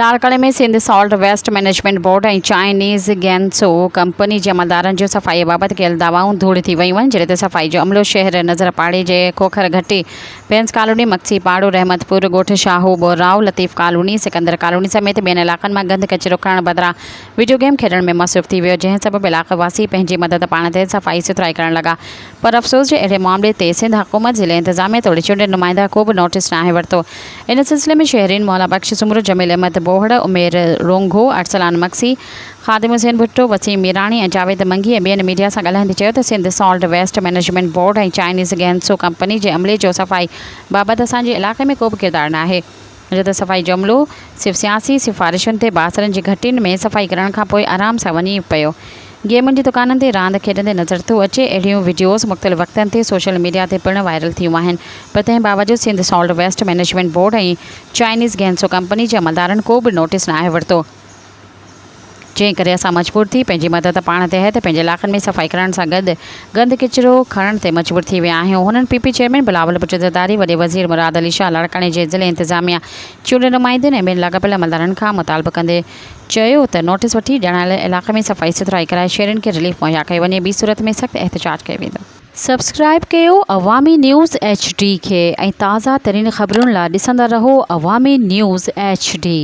لاڙڪاڻي ۾ Sindh solid waste management board ۽ Chinese Gansu company جي عملدارن جون صفائي بابت ڪيل دعوائون ڌوڙ ٿي ويون آهن، جڏهن ته صفائي جو عملو شهر نظر پاڙي جي کوکر گهٽي، ڀينس ڪالوني، مگسي پاڙو، رحمت پور، ڳوٺ شاهو ٻوراء، لطيف ڪالوني، سڪندر ڪالوني سميت ٻين علائقن مان گند ڪچرو کڻڻ بدران وڊيو گيم کيڏڻ ۾ مصروف ٿي ويو، جنهن سبب علائقي واسي پنهنجي مدد پاڻ تحت صفائي سٿرائي ڪرڻ لڳا پر افسوس جو اهڙي معاملي تي سنڌ حڪومت، ضلعي انتظاميه توڙي چونڊيل نمائندا ڪو به نوٽيس ناهي ورتو. ان سلسلي ۾ شهرين مولا بخش سومرو، جميل احمد ٻوهڙ، عمير رونگهو، ارسلان مگسي، خادم حسين ڀٽو، وسيم ميراڻي ۽ جاويد منگي ۽ ٻين ميڊيا سان ڳالهائيندي چيو ته Sindh solid waste management board ۽ Chinese Gansu company جي عملي جو صفائي بابت اسان جي علائقي ۾ ڪو به ڪردار ناهي. جو ته صفائي جو عملو صرف سياسي سفارشن تي بااثرن جي گهٽين ۾ صفائي ڪرڻ کان پوء آرام سان وڃي پيو گيمن جي دڪانن تي راند کيڏندي نظر ٿو اچي. اهڙيون وڊيوز مختلف وقتن تي سوشل ميڊيا تي پڻ وائرل ٿيون آهن پر تنهن باوجود Sindh solid waste management board ۽ Chinese Gansu company جي عملدارن ڪو به نوٽيس ناهي ورتو. جنهن ڪري اسان مجبور ٿي پنهنجي مدد پاڻ تحت پنهنجي علائقن ۾ صفائي ڪرڻ سان گڏ گند ڪچرو کڻڻ تي مجبور ٿي ويا آهيون. هنن P P chairman Bilawal Bhutto Zardari, وڏي وزير مراد علي شاهه، لاڙڪاڻي جي ضلعي انتظاميا، چونڊيل نمائندن ۽ ٻين لاڳاپيل عملدارن کان مطالبو ڪندي چيو ته نوٽيس وٺي ڄاڻايل علائقي ۾ صفائي سٿرائي ڪرائي شهرين کي رليف مهيا ڪيو وڃي ٻي صورت ۾ سخت احتجاج ڪيو ويندو. سبسڪرائيب ڪيو عوامي نيوز ايڇ ڊي کي ۽ تازه ترين خبرن لا ڏسندا رهو عوامي نيوز ايڇ ڊي.